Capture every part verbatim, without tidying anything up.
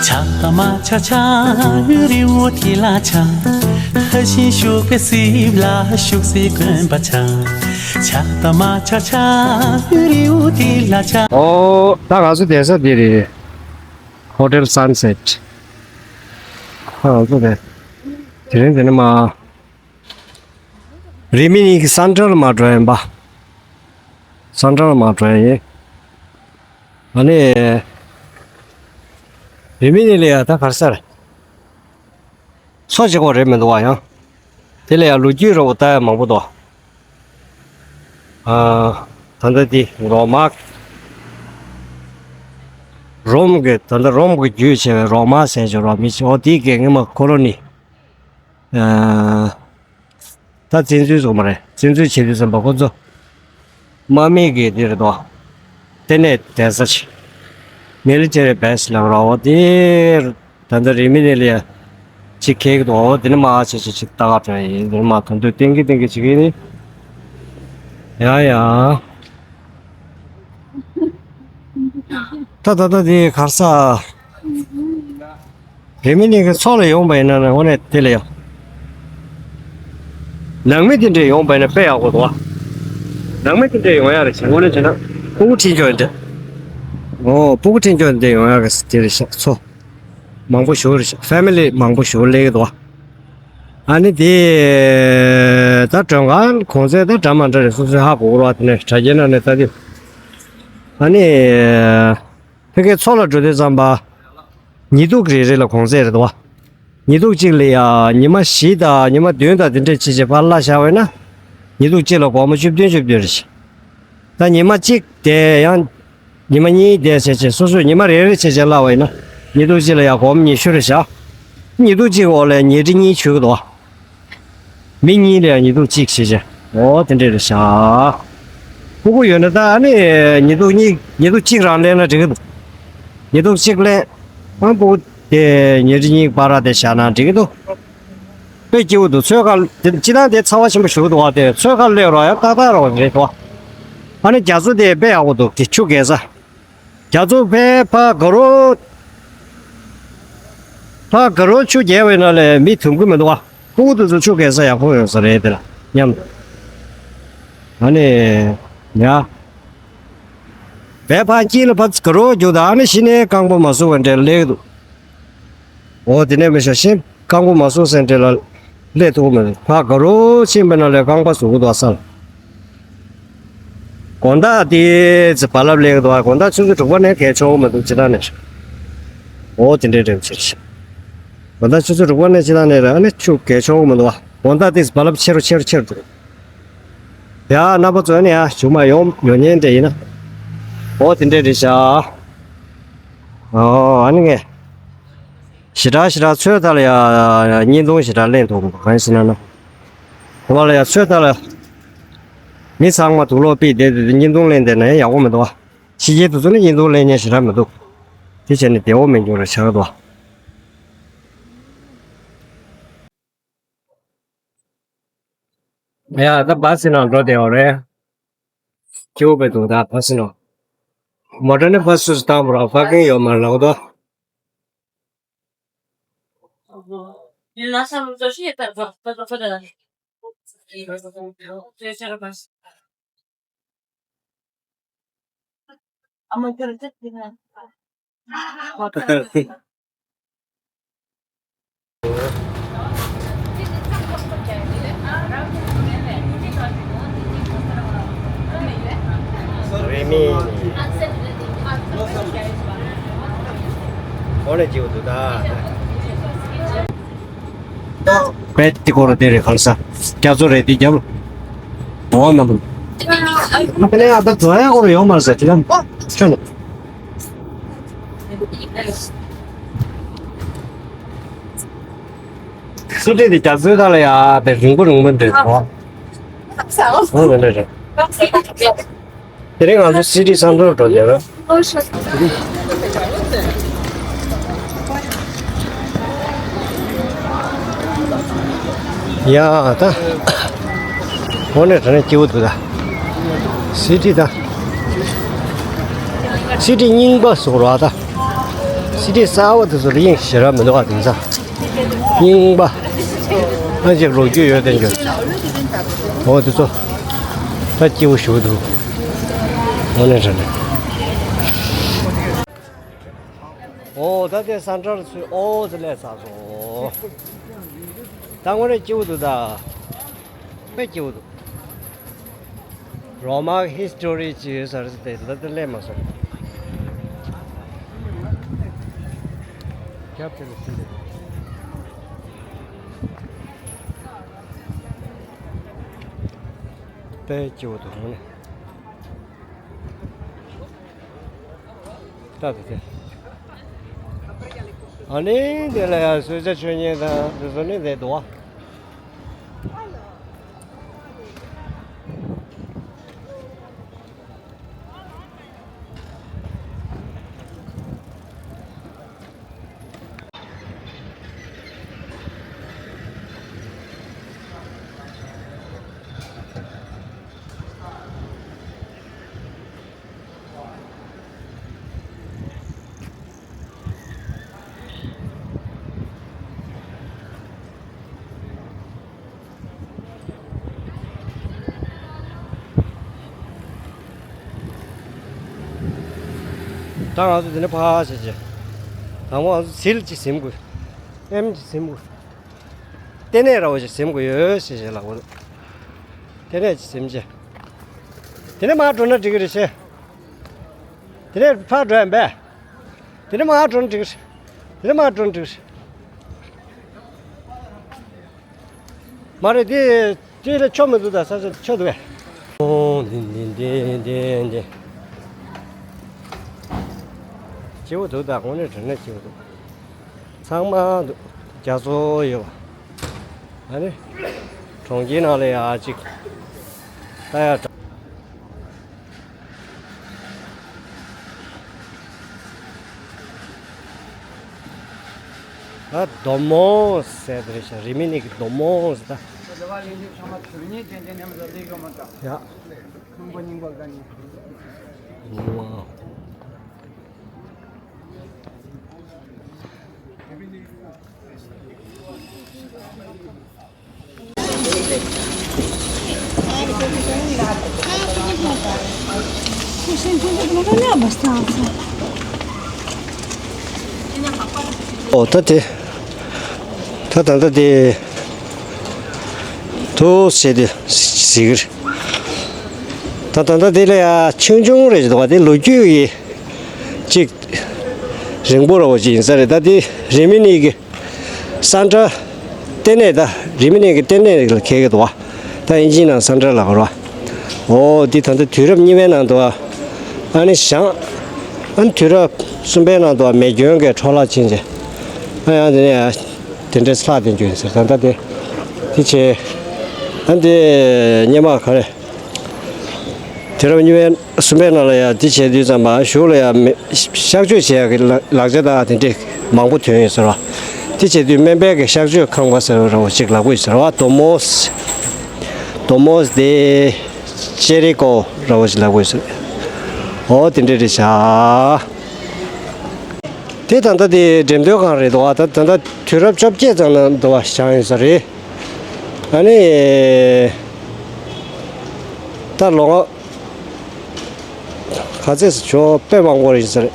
ཆགས་དང་མ་ཆགས་ཆགས་རི་བོ་དེ་ལ་ཆགས། ལྷ་བཞིན་བཞུགས་པའི་སྲིབ་ལ་བཞུགས་སའི་དགོན་པ་ཆགས། ཆགས་དང་མ་ཆགས་ཆགས་རི་བོ་དེ་ལ་ཆགས། ཨོ། ད་ང་ཚོ་བསྡད་ས་འདི་རེད། Hotel Sunset། ཨ། ང་ཚོ་དེ་དེ་རིང་དེ་ནས་མ། རི་མི་ནི་གི་སན་ཊར་མ་འགྲོ་ཡིན་པ། སན་ཊར་མ་འགྲོ་ཡིན། ཨ་ནི། རི་མི་ནི་ལ་ཡ་ད་གར་སར། མཚོ་གཅིག་པོ་རེད་མི་འདུག་བ་ཡང་། དེ་ལ་ཡ་ལོ་རྒྱུས་རོ་ལྟ་ཡ་མང་པོ་འདུག་ཨ། ད་ལྟ་དེ་རོ་མ། རོམ་གི་ད་ལྟ་རོམ་གི་རྒྱུད་ཆེ་བའི་རོ་མ་ཟེར་གྱི་རོ་མི་ཆེ་འོ་དེ་གི་སྔོན་མ་ཁོ་ལོ་ནི། ད་བཙན་འཛུལ་སོང་མ་རེད། བཙན་འཛུལ་བྱེད་དུས་ཙམ་པ་ཁོ་ཚོ་དམག་མི་གི་འདི་རེད་དོ། ལྟེ་གནས་བསྡད་ས་ཆེ། Military Base ལབ་ར་བ་དེ། ད་ལྟ་རི་མི་ནི་ལ་ཡ་ཅིག་ཁེག་དོ། དེ་ནི་མ་ཆེ་ཆེ་ཅིག་ལྟ་ག་དྲན་ཡིན། དེ་ནི་མ་ད་འདོད་ཏན་གི་ཏན་གི་ཅིག་ཡིན་ནི། ཡ་ཡ། ད་ད་ད་དེ་གར་ས། རི་མི་ནི་གི་མཚོ་ལ་ཡོང་པ་ཡིན་ན་ནི་དངོས་གནས་དེ་ལ་ཡོང་། ནང་མི་དེ་འདྲས་ཡོང་པ་ཡིན་ན་དཔེ་ཡག་པོ་འདུག་བ། ནང་མི་དེ་འདྲས་ཡོང་ཡག་རེད་བྱས་དངོས་གནས་བྱས་ན་སྤུ་གུ་ཁྲིད་འཇོག་ཡིན་ཏེ། ཨོ་སྤུ་གུ་ཁྲིད་འཇོག་ཡིན་ཏེ་ཡོང་ཡག་གི་དེ་རེད་ཤག་མཚོ་མང་པོ་ཞིག་རེད་ཤག་ཕེ་མི་ལི་མང་པོ་ཞིག་སླེབས་ཀྱི་འདུག་བ། ཨ་ནི་དེ་ད་མགྲོན་ཁང་གོང་ཚད་ད་འདྲ་མ་འདྲ་རེད། སོ་སོའི་ཧ་གོ་གི་རེད་བ། དེ་ནས་དྲ་རྒྱའི་ནང་ནས་ལྟ་དུས། ཨ་ནི། ཕ་གིའི་མཚོ་ལ་འགྲོ་དུས་ཙམ་པ། ཉི་གདུགས་རེ་རེ་ལ་གོང་ཚད་རེད་དོ། ཉི་གདུགས་གཅིག་ལ་ཡ་ཉི་མ་བཞི་དང་ཉི་མ་བདུན་དང་དེ་འདྲས་བྱས་བྱས་ཕར་གླ་བཞག་པ་ཡིན་ན། ཉི་གདུགས་གཅིག་ལ་སྒོར་མོ་བཅུ་བདུན་བཅུ་བདུན་རེད་ཤག་ད་ཉི་མ་གཅིག་དེ་ཡང་ཉི་མ་གཉིས་དེ་བྱས་བྱས་སོ་སོས་ཉི་མ་རེ་རེ་བྱས་བྱས་གླ་བ་ཡིན་ན། ཉི་གདུགས་གཅིག་ལ་ཡ་སྒོར་མོ་ཉི་ཤུ་རེད་ཤག་ཉི་གདུགས་གཅིག་འོག་ལ་ཉལ་ཁྲི་གཉིས་ཆུད་ཀྱི་འདུག་མི་གཉིས་ལ་ཡང་ཉི་གདུགས་གཅིག་བྱས་བྱས། འོ་དེ་འདྲས་རེད་ཤག་སྤུ་གུ་ཡོད་ན་ད་ཨ་ནི་ཉི་གདུགས་གཉིས་ཉི་གདུགས་གཅིག་རང་ལེན་ན་འགྲིག་གི་འདུག་ཉི་གདུགས་གཅིག་ལེན། ཨ་སྤུ་གུ་དེ་ཉལ་ཁྲི་གཉིས་བར་ར་དེ་བཞག་ན་འགྲིག་གི་འདུག་དཔེ་སྐྱིད་པོ་འདུག་ཚོད་ཁ་དེ་སྤྱི་བཏང་དེ་ཚ་བ་ཆེན་པོ་ཞུ་གི་འདུག་བ། དེ་ཚོད་ཁ་སླེབས་རོགས་ཡ་ཏག་ཏག་རོགས་རེད་དོ། ཨ་ནི་རྒྱ་མཚོ་དེ་དཔེ་ཡག་པོ་འདུག་དེ་ཆུ་རྒལ་ས། རྒྱ་མཚོ་ཕར་ཕར་དགའ་རོ། ཕར་དགའ་རོ་ཆུ་རྒྱས་པའི་ནང་ལ་མི་ཐུམ་གི་མི་འདུག་བ། ཁོ་བོ་དེ་ཚོ་ཆུ་རྒལ་ས་ཡག་པོ་ཡོད་ས་རེད་དེ་ལ་མཉམ་དུ། ཨ་ནི། ཡ། བས་ཕར་དཀྱིལ་ལ་ཕར་དགའ་རོ་རྒྱུག་དང་ཨ་ནི་གཞི་ནས་རྐང་པ་མ་བཟུང་བའི་འདྲ་སླེབས་འདུག་འོ་དེ་ནས་མི་ཤ་ཤེས། རྐང་པ་མ་སོ་སེན་ཏྲེ་ལ་སླེབས་ཐུབ་མེད། ཕ་ག་རོ་ཕྱིན་པ་ན་ལས་རྐང་པ་ཟུག་གི་འདུག་ས་ལ། དགོང་དག་དེ་ཚེ་བ་ལབ་ལེགས་འདུག་དགོང་དག་ཆུ་ཚོད་དྲུག་པ་ནས་གས་ཆོག་མི་འདུག་ཅི་ད་ནས། འོ་དེ་འདྲའི་འདྲ་ཆེར་ཆེ། དགོང་དག་ཆུ་ཚོད་དྲུག་པ་ནས་ཅི་ད་ནས་ར་ནི་ཆུ་གས་ཆོག་མི་འདུག་དགོང་དག་དེ་བ་ལབ་ཆེ་རུ་ཆེ་རུ་ཆེ་རུ་འགྲོ། ཡ་རྣམ་པ་ཚོ་ནི་ཡ་ཞུ་མ་ཡོང་ཡོང་ཉན་འདྲ་ཡིན་ན། འོ་དེ་འདྲའི་རེད་ཤག་འོ་ཨ་ནི་ངས། ཞེ་དྲག་ཞེ་དྲག་ཚོད་ལྟ་ལ་ཡ་བརྙན་ཐུང་ཞེ་དྲག་ལེན་ཐུབ་གང་ཡིན་ཟེར་ན་ན། ཁོ་པ་ལ་ཡ་ཚོད་ལྟ་ལ། མི་ཚང་མ་དུག་ལོག་པིས་བསྡད་དུས་བརྙན་ཐུང་ལེན་བསྡད་ན་ཡང་ཡག་པོ་མི་འདུག་བ། ཕྱི་རྒྱལ་དུ་ཚོ་ནི་བརྙན་ཐུང་ལེན་མཁན་ཞེ་དྲག་མི་འདུག་དེ་བྱས་ནས་བདེ་བོ་མི་འགྱུར་ར་ཆགས་འདུག་ཡ་ད་བ་སི་ནང་འགྲོ་བསྡད་ཡོད་རེད། སྐྱིད་པོ་དཔེ་འདུག་ད་བ་སི་ནང་། མོ་ཊ་ནི་བ་སུ་སུ་བཏང་བ་ར་པར་ཀིང་ཡོད་མ་རེད་ལགས་དོ། རེད་མི། འོ་ལེ་བྱེད་འདུག་ད། པད་ཏི་ཀོ་ར་དེ་རེད་གང་ས། རྒྱ་མཚོ་རེད་དེ་རྒྱབ། འོ་ན་བུ། ཨ་ནེ་ཨ་ད་ཛོ་ཡ་ཀོ་ར་ཡོང་མ་རེད་ཟེར་དེ་ལ་ཁྱོད་ནི། སི་ཊི་དེ་རྒྱ་མཚོའི་མཐའ་ལ་ཡ་དེ་རིང་པོ་རིང་པོ་འདྲ་འདུག་འོ་འདྲ་རེད། དེ་རིང་ང་ཚོ་སི་ཊི་སན་ཊར་འགྲོ་བསྡད་ར། ཡ་ད། འོ་ནས་དྲ་ནས་སྐྱིད་པོ་འདུག་ད། སི་ཊི་ད། སི་ཊི་རྙིང་པ་བཟོ་ར་ད། སི་ཊི་གསར་པ་དེ་ཚོ་ལ་དབྱིངས་ཞེ་དྲག་མི་འདུག་ཨ། དེང་སང་རྙིང་པ་ཨ་ཅིག་ལོ་རྒྱུས་ཡོད་དེ་འགྱོ། འོ་དེ་ཚོ་ད་སྐྱིད་པོ་ཞེ་པོ་འདུག། དངོས་གནས་དྲང་གནས། འོ་ད་དེ་སན་ཊར་ཚུད། འོ་ཙི་ལས་ཚར་སོང་། ད་དངོས་གནས་སྐྱིད་པོ་འདུག་ད། དཔེ་སྐྱིད་པོ་འདུག། རོ་མ་ཧི་སི་ཊོ་རི་ཅིག་ཡོད་ས་རེད་དེ། ད་ལྟ་སླེབས་མ་སོང་། རྒྱབ་དེ་ལ་ཕྱིན་ཏེ། དཔེ་སྐྱིད་པོ་འདུག་ནི། ད་དེ་དེ། ཨ་ནི་དེ་ལ་ཡང་གསོལ་ཇ་མཆོད་མཁན་དང་དེ་ཚོ་ནི་བསྡད་འདུག་བ། ད་ང་ཚོ་འདི་ནས་ཕར་བྱས་རྗེས། དང་པོ་ང་ཚོ་ཟིལ་གཅིག་ཟིན་དགོས། ཨེམ་གཅིག་ཟིན་དགོས། ལྟེ་གནས་ར་བ་ཞིག་ཟིན་དགོས་ཡོད་ཞེས་ཞེས་ལབ་དགོས། ལྟེ་གནས་གཅིག་ཟིན་རྗེས། དེ་ནས་མར་འགྲོ་ན་འགྲིག་གི་རེད་ཤེས། དེ་ནས་ཕར་འགྲོ་ཡ་མེད། དེ་ནས་མར་འགྲོ་ན་འགྲིག་གི་རེད། དེ་ནས་མར་འགྲོ་ན་འགྲིག་གི་རེད། མ་རེད་དེ། དེ་ལ་ཆོ་མི་འདུག་ད་ས་ཆ་ཆོ་འདུག་གས། ཨོ་འདི་འདི་འདི་འདི་འདི། སྐྱིད་པོ་འདུག་ད། དངོས་གནས་དྲང་གནས་སྐྱིད་པོ་འདུག། ཚང་མ་འདུག། རྒྱ་མཚོ་ཡོད་པ། ཨ་ནི། གྲོང་ཁྱེར་ནང་ལ་ཡ་གཅིག་ལྟ་ཡ་འདྲ། ཨ་རྡོ་མོ་ཟེར་དེ་རེད་ཤག། རི་མི་ནི་གི་རྡོ་མོ་ཟེར་ད། ཡ། ཨོ་ད་དེ། ད་ད་ལྟ་དེ། ཐུགས་ཟེར་དེ་ཟེར་གི་རེད། ད་ད་ལྟ་དེ་ལ་ཡ་ཆུང་ཆུང་རེད་འདུག་པ། དེ་ལོ་རྒྱུས་ཀྱི་གཅིག་རིང་པོ་ར་བ་ཅིག་ཡིན་ས་རེད། ད་དེ་རི་མི་ནི་གི་སན་ཊར་ལྟེ་གནས། ད་རི་མི་ནི་གི་ལྟེ་གནས་ལ་ཁེལ་གི་འདུག་པ། ད་ཨིན་ཇིའི་ནང་སན་ཊར་ལབ་དགོས་རེད་པ། འོ་འདི་ད་ལྟ་དུས་རབས་གཉིས་པའི་ནང་དུ་ཨ་ནི་བཞེངས། ཨ་ནི་དུས་རབས་གསུམ་པའི་ནང་དུ་མེ་སྐྱོན་གྱི་འཕྲོ་བརླག་ཕྱིན་རྗེས། ཨ་ཡང་དེ་ནས་དེ་འདྲའི་ལྷག་དེ་འགྱོ་ཡིན་ཟེར། ད་ལྟ་དེ་དེ་བྱས། ཨ་ནི་དེ་སྔོན་མ་ག་རེ། དུས་རབས་གཉིས་པའི་གསུམ་པའི་ནང་ལ་ཡ་དེ་བྱས་དུས་ཙམ་པ་གཞུག་ལ་ཡ་མེ་གཤག་བཅོས་བྱེད་ཡག་གི་ལག་ལག་ཆ་དང་དེ་འདྲས་མང་པོ་ཐོན་ཡོད་ཟེར་བ། དེ་བྱས་དུས་སྨན་པའི་གི་གཤག་བཅོས་ཁང་པ་ཟེར་བ་འདྲ་བོ་ཅིག་ལབ་ཀྱི་ཡོད་ཟེར་བ། རྡོ་མོ་སི། རྡོ་མོ་སི་ཌེ་ཅེ་རི་ཀོ་འདྲ་བོ་ཅིག་ལབ་ཀྱི་ཡོད་ཟེར། འོ་དེ་འདྲས་རེད་ཤག། དེ་ད་ལྟ་དེ་འགྲེམས་སྟོན་ཁང་རེད་འདུག་པ། ད་ད་ལྟ་དུས་རབས་བཅོ་བརྒྱད་ཙམ་ལ་འདུག་པ་བཞེངས་ཡོད་ས་རེད། ཨ་ནི། ད་ལོ་ངོ་ག་ཚད་ཞིག་ཆོག། དཔེ་མང་པོ་རེད་ཟེར།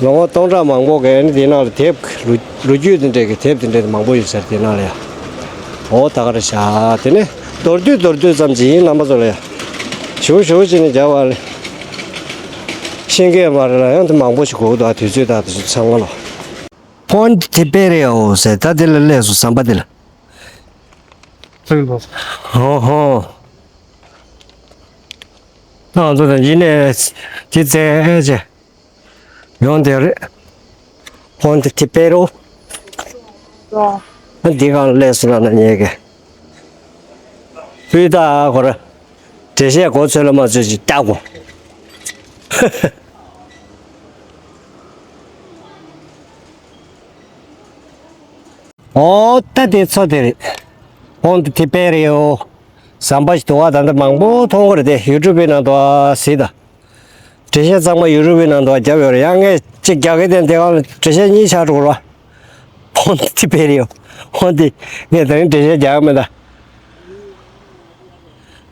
ལོ་ངོ་སྟོང་ཕྲག་མང་པོ་གི་ཨ་ནི་དེའི་ནང་ལ་དེབ་ལོ་ལོ་རྒྱུས་དེ་འདྲས་ཀྱི་དེབ་དེ་འདྲས་མང་པོ་ཡོད་ཟེར། དེའི་ནང་ལ་ཡ། འོ་ད་ག་རེ་བཞག། དེ་ནས་མདོར་བསྡུས་མདོར་བསྡུས་ཙམ་ཅིག་ཡིན། རྣམ་པ་ཚོ་ལ་ཡ་ཞུ་ཞུ་བྱས་ནས་རྒྱབ་པ་ལ་ཤེས་མཁན་མ་རེད་ལ། ཡང་དེ་མང་པོ་ཞིག་གོ་འདུག། དུས་ཚོད་དང་དེ་ཚོ་ཚང་མ་ལ། ཕོན་ཏི་པེ་རེ་ཨོ་ཟེར། ད་དེ་ལ་སླེབས་སོང་། ཟམ་པ་དེ་ལ། ཧོ་ཧོ། ང་ཚོ་དང་ཡིན་ནས་ཅི་ཙེ་ཅེ་ཡོང་དེ་རེད། ཧོན་ཏི་ཐི་པེ་རོ། འདི་གང་སླེབས་སོང་ན་ཉེ་གི། སྤུས་དག་གོ་ར། འགྲེལ་བཤད་གོ་ཚོད་ལ་མ་ཚོད་ཅིག་བལྟ་གོ། ཨོ་ད་དེ་མཚོ་དེ་རེད། ཧོན་ཏི་ཐི་པེ་རེ་ཨོ། ཟམ་པ་ཞིག་འདུག་པ། ད་ལྟ་མང་པོ་མཐོང་གི་རེད་དེ། ཡུ་ཊུབ་པའི་ནང་དུ་ཨ་གཟིགས་དང་། འགྲེལ་བཤད་གཙང་མ་ཡུ་རུབ་པའི་ནང་དུ་བརྒྱབ་ཡོད་རེད། ཡང་ངས་གཅིག་རྒྱག་གི་དེ་འདི་ག་ལ་འགྲེལ་བཤད་གཉིས་ཆགས་འགྲོ་གི་རེད་བ། ཧོན་ཏི་བེ་རི་ཡོ། ཧོན་ཏི། ངས་དེ་རིང་འགྲེལ་བཤད་རྒྱག་གི་མེད་ད།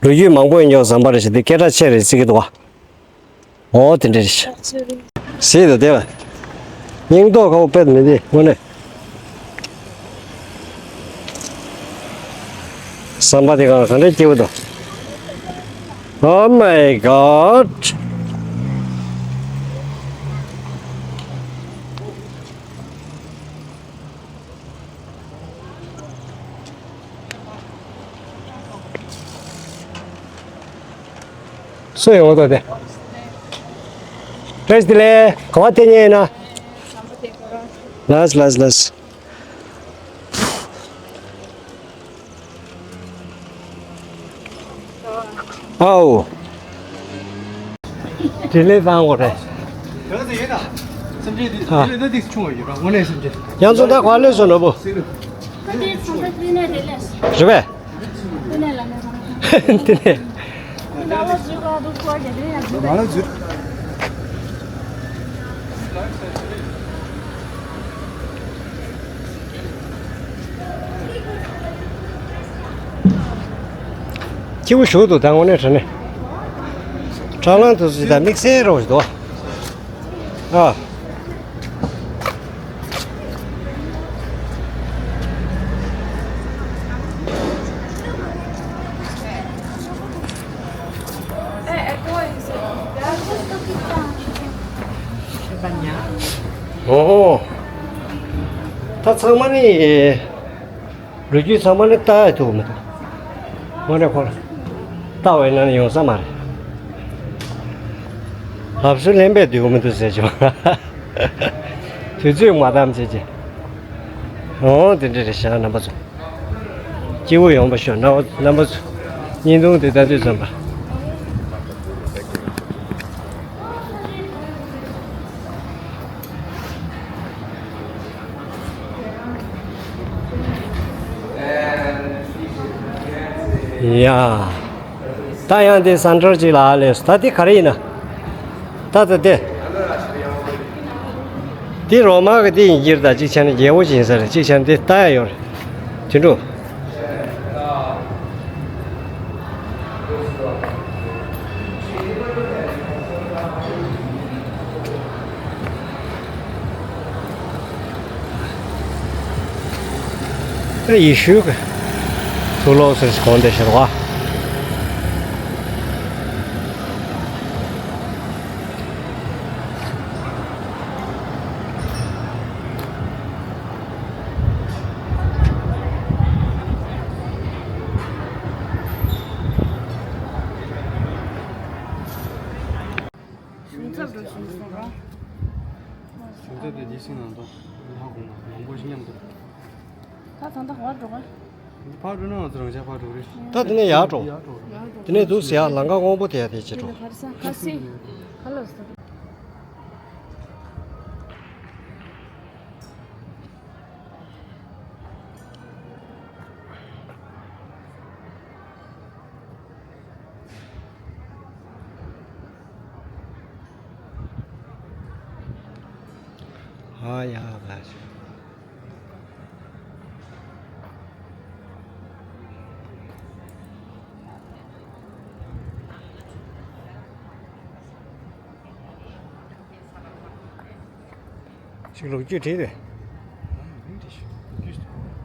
ལོ་རྒྱུས་མང་པོ་ཡིན་ཀྱང་ཟམ་པ་རེད་ཞེས་དེ་སྐད་གྲགས་ཆེ་རེད་ཟེར་གྱི་འདུག་བ། ཨོ་དེ་འདྲ་རེད་ཤག་ཟེར་དུ་བདེ་བ། སྙིང་སྟོབས་ཁ་བོ་དཔེ་མི་བདེ་དངོས་གནས། ཟམ་པ་དེ་གང་གང་འདྲ་སྐྱིད་པོ་འདུག Oh my God. སུ་ཡོང་བ་དེ། བཀྲ་ཤིས་བདེ་ལེགས། ག་བ་དེ་ཉེ་ཡིན་ན། ལགས་ལགས་ལགས། ཨའོ། དྲིན་ལན་བཏང་དགོས་རེད། ཡང་ཚོ་ད་ག་ལས་སོང་ནོར་བུ། རེད་པས། དེ་ནས། སྐྱིད་པོ་ཞིག་འདུག་ད་དངོས་གནས་དྲང་གནས། སྲང་ལམ་དུ་སུ་ད་དམིགས་བསལ་རོགས་ཞིག་འདུག་ཨ། ཨོ། ད་ཚང་མ་ནི། ལོ་རྒྱུས་ཚང་མ་ནི་ལྟ་ཡ་ཐུབ་མི་འདུག་དངོས་གནས་ཁོ་ལ་ལྟ་བའི་ནང་ནས་ཡོང་ས་མ་རེད། ལབ་སུ་ལེན་པས་འདུག་མི་འདུག་ཟེར་བྱུང་། དུས་ཚོད་མ་འདང་བྱེད་ཀྱི། འོང་དེ་འདྲ་རེད་ཤག་རྣམ་པ་ཚོ། སྐྱིད་པོ་ཡོང་བ་ཤོག་རྣམ་རྣམ་པ་ཚོ། བརྙན་ཐུང་དེ་ལྟ་དུས་ཙམ་པ། ཡ། ད་ཡང་དེ་སན་ཊར་ཅིག་ལ་སླེབས་སོང་། ད་དེ་ག་རེ་ཡིན་ན། ད་ད་དེ། དེ་རོ་མ་གི་དེ་ཡིན་གྱི་རེད། ད་གཅིག་ཆ་ནས་རྒྱལ་པོ་ཅིག་ཡིན་ས་རེད། གཅིག་ཆ་ནས་དེ་ལྟ་ཡ་ཡོད་རེད། དེ་འགྲོ། ད་ཡེ་ཤུ་གི་ཚུར་ལོག་ཟེར་གོང་དེ་ཤར་བ། གཞུང་ཚབ་འགྲོ་བཞིན་སོང་ར། གཞུང་ཚབ་དེ་འདི་སྲིང་ནང་དུ་ལྷག་དགོས་ན་མང་པོ་ཞིག་མཉམ་དུ། ད་ད་ལྟ་ཧོར་འགྲོ་ག་འདི་ཕར་འགྲོ་ན་ང་ཚོ་རང་ཅག་ཕར་འགྲོ་རེད། ད་དེ་ནས་ཡར་འགྲོ། ཡར་འགྲོ་རེད། དེ་ནས་འདུག་ཟེར་ཡ་ལམ་ཁ་སྔོན་པོ་དེ་ཡ་དེ་ཅི་འགྲོ། ཧར་ས་ཁ་སི། ཧ་ལོ་ས། ཨ་ཡ་ལ། ཞིག་ལོ་རྒྱུས་བྲིས་ཏེ།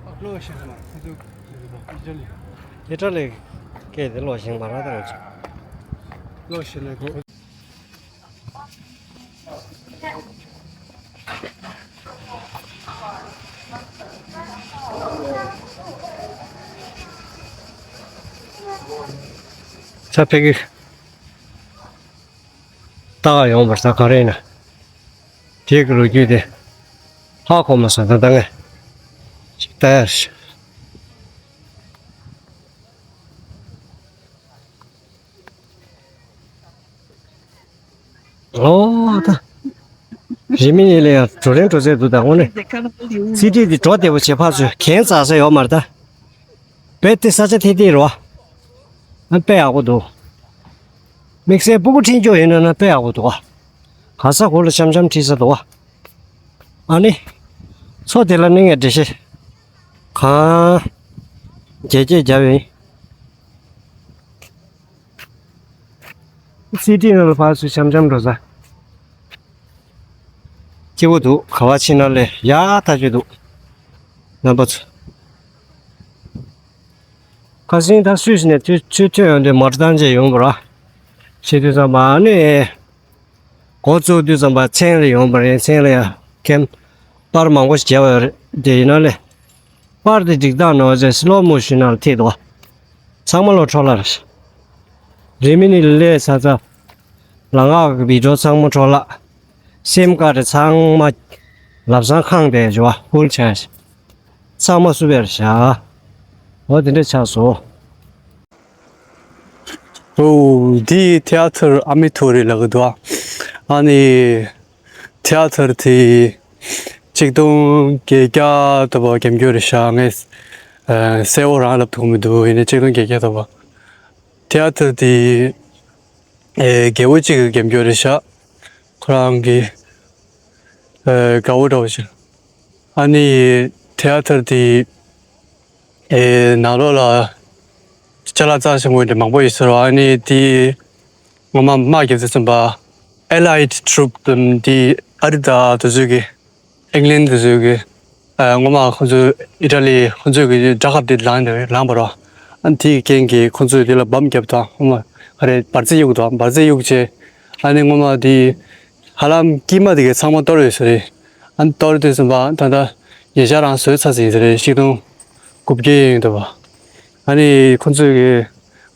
ཨ་ལོ་ཤེས་མ་ཁོ་ཚོ་ཨི་ཊ་ལི། ཨི་ཊ་ལི་སྐད་དེ་ལོ་ཤེས་མ་ར་དང་ཚོ། ལོ་ཤེས་ན་ཁོ། ས་ཕེ་གི། ལྟ་ག་ཡོང་བར་ས་ག་རེ་ཡིན་ན། དེ་གི་ལོ་རྒྱུས་དེ་ཧ་གོ་མ་སོང་། ད་ལྟ་ངས་ཅིག་ལྟ་ཡ་ཞིག་ཨོ་ད། རི་མི་ནི་ལ་ཡང་བགྲོ་གླེང་འགྲོ་ཚད་འདུག་ད་དངོས་གནས། སི་ཊི་དེ་འགྲོ་བདེ་པོ་བྱེད་ཕར་ཚུར་གན་ཚ་ས་ཡོད་མ་རེད་ད། རྦད་དེ་ས་ཆ་ཐིག་ཐིག་རེད་བ། ཨ་དཔེ་ཡག་པོ་འདུག་དམིགས་བསལ་སྤུ་གུ་འཁྲིད་འཇོག་ཡིན་ན་ན་དཔེ་ཡག་པོ་འདུག་ཨ། ག་ས་གོ་ལ་འཆམ་འཆམ་ཁྲིད་ས་འདུག་བ། ཨ་ནི། མཚོ་དེ་ལ་གནས་ངེས་འགྲེལ་བཤད། གང་། རྒྱས་རྒྱས་རྒྱབ་ཡིན། སི་ཊི་ནང་ལ་ཕར་ཚུར་འཆམ་འཆམ་འགྲོ་ས། སྐྱིད་པོ་འདུག་ག་བ་ཕྱིན་ན་ལས་ཡག་ཐག་ཆོད་འདུག་རྣམ་པ་ཚོ། ཁ་སང་ད་སུད་སི་ནས་ཚུར་ཚུར་ཐོན་ཡོང་དུས་མོ་ཊ་བཏང་བྱས་ཡོང་བ་ར། བྱེད་དུས་ཙམ་པ་ཨ་ནི། འགོ་བཙུགས་དུས་ཙམ་པ་ཚན་རེ་ཡོང་བ་རེད། ཚན་རེ་ཡང་ཁེམ་པར་མང་པོ་ཞིག་བརྒྱབ་ཡོད་རེད། དེ་ཡིན་ན་ལས། པར་དེ་སྒྲིག་སྟངས་ནང་བཞིན་སི་ལོ་མོ་ཤོན་ནང་ལ་ཐིག་འདུག་ཚང་མ་ལོ་འཕྲོ་བརླག་རེད། རི་མི་ནི་ལས་ས་ཚ། ལ་ངག་གི་བི་ཌིའོ་ཚང་མ་འཕྲོ་བརླག་སེམས་དཀར་རེད་ཚང་མ། ལབ་སང་ཁང་དེ་འཇུ་བ་ཧུལ་ཆ་ཞིག་ཚང་མ་སུ་བེར་བཞག་འོ་དེ་འདྲ་ཆགས་སོང་། ཨོ། འདི་ཐེ་ཨ་ཐར་ཨ་མི་ཐུ་རི་ལབ་ཀྱི་འདུག་ཨ་ནི། ཐེ་ཨ་ཐར་དེ། ཆིག་སྟོང་བརྒྱད་བརྒྱ་ལྟ་བུ་རྒྱབ་སྐྱོར་རེད་ཤག་ངས། ཨ། གསལ་བོ་རང་ལབ་ཐུབ་མི་འདུག་ཡིན་ནའི་ཆིག་སྟོང་བརྒྱད་བརྒྱ་ལྟ་བུ། ཐེ་ཨ་ཐར་དེ། ཨེ། རྒྱལ་པོ་གཅིག་གི་རྒྱབ་སྐྱོར་རེད་ཤག་ཁོ་རང་གི། ཨེ། དགའ་བོ་འདྲ་བོ་ཞིག་ཨ་ནི། ཐེ་ཨ་ཐར་དེ། ཨེ། ནང་ལོགས་ལ། ཅ་ལག་རྩ་ཆེན་པོ་འདྲ་མང་པོ་ཡོད་ཟེར་བ་ཨ་ནི་དེ། ངོ་མ་དམག་རྒྱབ་དུས་ཙམ་པ། Allied Troop དེ་ཨ་རི་དང་དེ་ཚོས་ཀྱི། ཨིང་ལན་དེ་ཚོས་ཀྱི། ཨ། སྔོན་མ་ཁོ་ཚོས་ཨི་ཊ་ལི་ཁོ་ཚོས་ཀྱི་དགྲ་ཁབ་དེ་ལངས་ནས་ལངས་པ་རེད། ཨ་ནི་དེའི་རྐྱེན་གྱིས་ཁོ་ཚོས་དེ་ལ་བམ་བརྒྱབ་དང་སྔོན་མ་ག་རེ་འབར་རྫས་གཡུགས་དང་འབར་རྫས་གཡུགས་རྗེས། ཨ་ནི་སྔོན་མ་དེ། ཧ་ལམ་དཀྱིལ་མ་དེ་གའི་ཚང་མ་གཏོར་ཡོད་ས་རེད། ཨ་ནི་གཏོར་དུས་ཙམ་པ་ད་ལྟ་ཉེ་ཆར་རང་བཟོས་ཚར་ཟིན་ས་རེད། ཆིག་སྟོང་དགུ་བརྒྱ་ཡིན་འདུག་བ། ཨ་ནི་ཁོ་ཚོས་ཀྱི་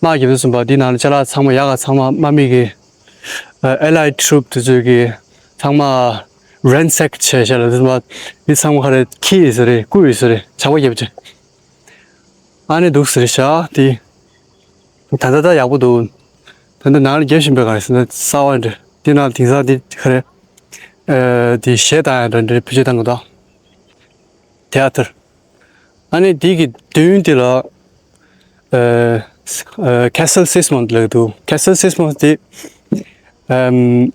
དམག་རྒྱབ་དུས་ཙམ་པ་དེའི་ནང་ལ་ཅ་ལག་ཚང་མ་ཡག་ག་ཚང་མ་དམག་མི་གི། ཨ། Allied Troop དེ་ཚོས་ཀྱི་ཚང་མ་ransack བྱས་བྱས་ལ་དུས་ཙམ་པ་འདི་ཚང་མ་ག་རེ་ཁྱེར་ཡོད་ས་རེད། བརྐུས་ཡོད་ས་རེད། ཇག་པ་བརྒྱབ་བྱས། ཨ་ནི་འདུག་ཟེར་ཤག་དེ། ད་ལྟ་ད་ཡག་པོ་འདུག་ད་ལྟ་ནང་ལ་རྒྱབ་བཞིན་པའི་ག་རེ་ཟེར་ན་གསར་བ་འདྲ། དེ་ནང་དེང་སང་དེ་ག་རེ། ཨ། དེ་གཞས་བཏང་ཡག་འདྲ་འདྲ་བེད་སྤྱོད་བཏང་གི་འདུག་ཐེ་ཨ་ཐར། ཨ་ནི་དེ་གི་མདུན་དེ་ལ། ཨ། ཨ། Castle Sigismund ལབ་འདུག Castle Sigismund དེ། ཨམ།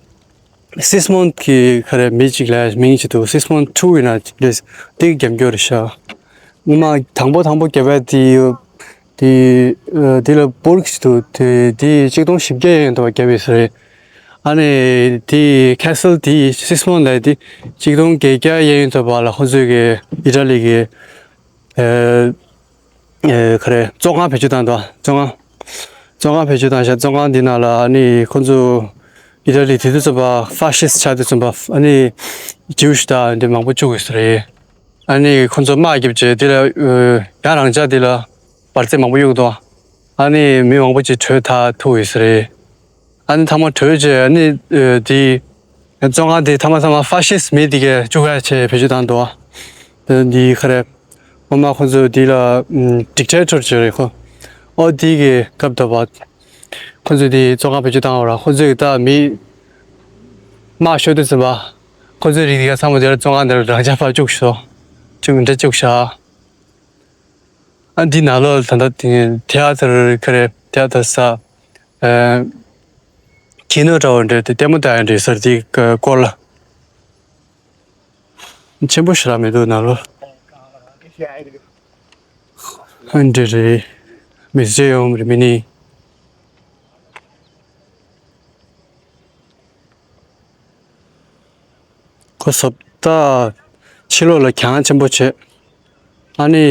སིས་མོན་གྱི་ག་རེ་མི་གཅིག་ལ་མིང་ཅིག་འདུག་སིས་མོན་ཊུ་ཡིན་ན་རེད། དེ་གི་རྒྱབ་སྐྱོར་རེད་ཤག་སྔོན་མ་དང་པོ་དང་པོ་རྒྱབ་པ་དེ་ཡོད། དེ། ཨ། དེ་ལ་པུར་གྱི་འདུག་དེ་དེ་ཆིག་སྟོང་བཞི་བརྒྱ་ཡན་ཡོད་པ་རྒྱབ་ཡོད་ས་རེད། ཨ་ནི་དེ་ཁེ་སལ་དེ་སིས་མོན་ལ་དེ་ཆིག་སྟོང་བརྒྱད་བརྒྱ་ཡན་ཡོད་པ་ལ་ཁོ་ཚོས་ཀྱི་ཨི་ཊ་ལི་གི། ཨ། ཨེ། ག་རེ། བཙོན་ཁང་བེད་སྤྱོད་བཏང་འདུག་བཙོན་ཁང་། བཙོན་ཁང་བེད་སྤྱོད་བཏང་ཤག་བཙོན་ཁང་འདི་ནང་ལ་ཨ་ནི་ཁོ་ཚོ་ཨི་ཊ་ལི་དེ་དུས་ཚོད་པ་ཧྥ་ཤིས་ཆགས་དུས་ཚོད་པ་ཨ་ནི་ཇིའུ་ཤི་དང་འདི་མང་པོ་བཅུག་ཡོད་ས་རེད། ཨ་ནི་ཁོ་ཚོ་དམག་རྒྱབ་བྱས་དེ་ལ་ཡང་རང་ཅག་དེ་ལ་འབར་རྫས་མང་པོ་གཡུགས་འདུག་ཨ་ནི་མི་མང་པོ་ཅིག་བྲོས་ཐར་ཐུབ་ཡོད་ས་རེད། ཨ་ནི་ཐ་མ་བྲོས་རྗེས་ཨ་ནི་ཨ་དེ་བཙོན་ཁང་དེ་ཐ་མ་ཐ་མ་ཧྥ་ཤིས་མི་དེ་གས་བཅུག་ཡ་བྱས་བེད་སྤྱོད་བཏང་འདུག་ཨ་འདི་ག་རེ། སྔོན་མ་ཁོ་ཚོས་དེ་ལ་ཨམ། ཌིག་ཊེ་ཊར་བྱས་རེད་ཁོ། ཨོ་དེ་གི་སྐབས་དུ་བ། ཁོ་ཚོས་དེ་བཙོན་ཁང་བེད་སྤྱོད་བཏང་བ་ར་ཁོ་ཚོས་ད་མི། དམག་ཤོར་དུས་ཙམ་པ། ཁོ་ཚོའི་རིགས་དེ་གས་ཚང་མ་དེ་ལ་བཙོན་ཁང་དེ་ལ་རང་ཅག་ཕར་བཅུག་ཤོག་བཅུག་འདྲ་བཅུག་ཤག་ཨ་འདི་ནང་ལོགས་ད་ལྟ་དེ་ཐེ་ཨ་ཐར་ག་རེ་ཐེ་ཨ་ཐར་ས། ཨ། ཁྱི་ནོར་འདྲ་བོ་འདྲ་དེ་ལྟད་མོ་ལྟ་ཡ་འདྲ་ཟེར་དེའི་སྐོར་ལ། ཆེན་པོ་ཞེ་དྲག་མི་འདུག་ནང་ལོགས། ཨ་འདྲ་རེད། མི་ཚེ་ཡོང་རེད་མི་ནི། ཁོ་བཟོ་ལྟ་ཕྱི་ལོགས་ལ་གྱང་ཆེན་པོ་བྱས། ཨ་ནི།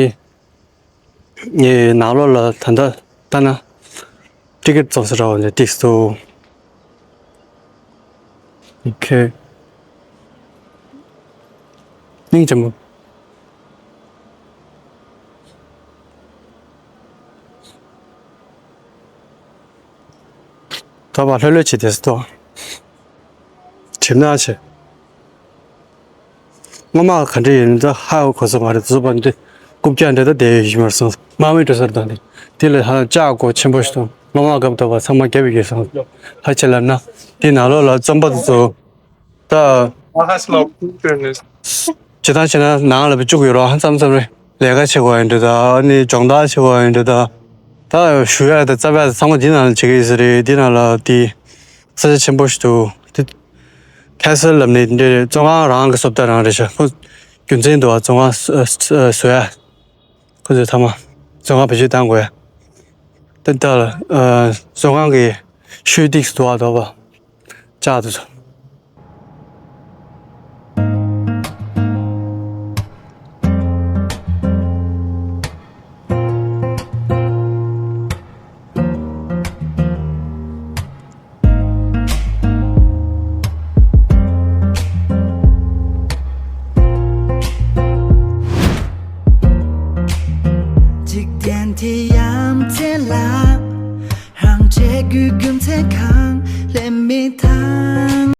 ངའི་ནང་ལོགས་ལ་ད་ལྟ་ལྟ་ན། ཊི་ཀེ་ཊི་བཙོང་ས་ར་བ་ནས་ཏིག་སྟོ། ཨོ་ཁེ། སྙིང་རྗེ་མོ། ད་བར་ལྷོད་ལྷོད་བྱེད་དེ་སྟོ། གྲིབ་ནག་བྱེད། སྔོན་མ་ག་འདྲ་ཡིན་ད་ཧ་གོ་སོང་མ་རེད་བཟོ་པ་འདི་རྐུབ་བཀྱག་འདྲ་ད་བསྡད་ཡོད་ཞུ་མར་སོང་དམག་མི་འགྲོ་སར་དང་འདི་དེ་ལས་ཧ་ལམ་ལྕགས་སྒོ་ཆེན་པོ་ཞིག་དང་སྔོན་མ་སྐབས་དོ་བ་ཚང་མ་རྒྱབ་ཡོད་སོང་ཧ་ཆེ་ལབ་ན་དེ་ནང་ལོགས་ལ་རྩམ་པ་དེ་ཚོ་ད་ཨ་ཧ་སི་ལོག་ཏུ་ཏེ་ནི་ཇི་ལྟར་བྱས་ན་ནང་ལ་བཅུག་ཡོད་རོགས་ཧ་ཙམ་ཙམ་རེད་ལས་ཀ་བྱེད་དགོས་ཡིན་འདྲ་ད་ནི་སྦྱོང་བརྡར་བྱེད་དགོས་ཡིན་འདྲ་ད་ད་ཞུ་ཡ་ད་རྩ་བ་ཚང་མ་འདི་ནང་ལ་བྱེད་ཀྱི་ཡོད་ས་རེད་འདི་ནང་ལ་དེ། ས་ཆ་ཆེན་པོ་ཞིག་འདུག་དེ་ ཁ་སར་ལབ་ནས་འདི་བཙོན་ཁང་རང་གི་བཟོ་ལྟ་རང་རེད་ཤག་ཁོ་རྒྱུ་མཚན་འདུག་བ། བཙོན་ཁང་བཟོ་ཡ། ཁོ་ཚོས་ཐ་མ་བཙོན་ཁང་བེད་སྤྱོད་བཏང་དགོས་ཡ། དེ་ལྟར་ལ་བཙོན་ཁང་གི་ཤོད་སྟེགས་འདུག་བ། དོ་བ་ལྕགས་དེ་ཚོ།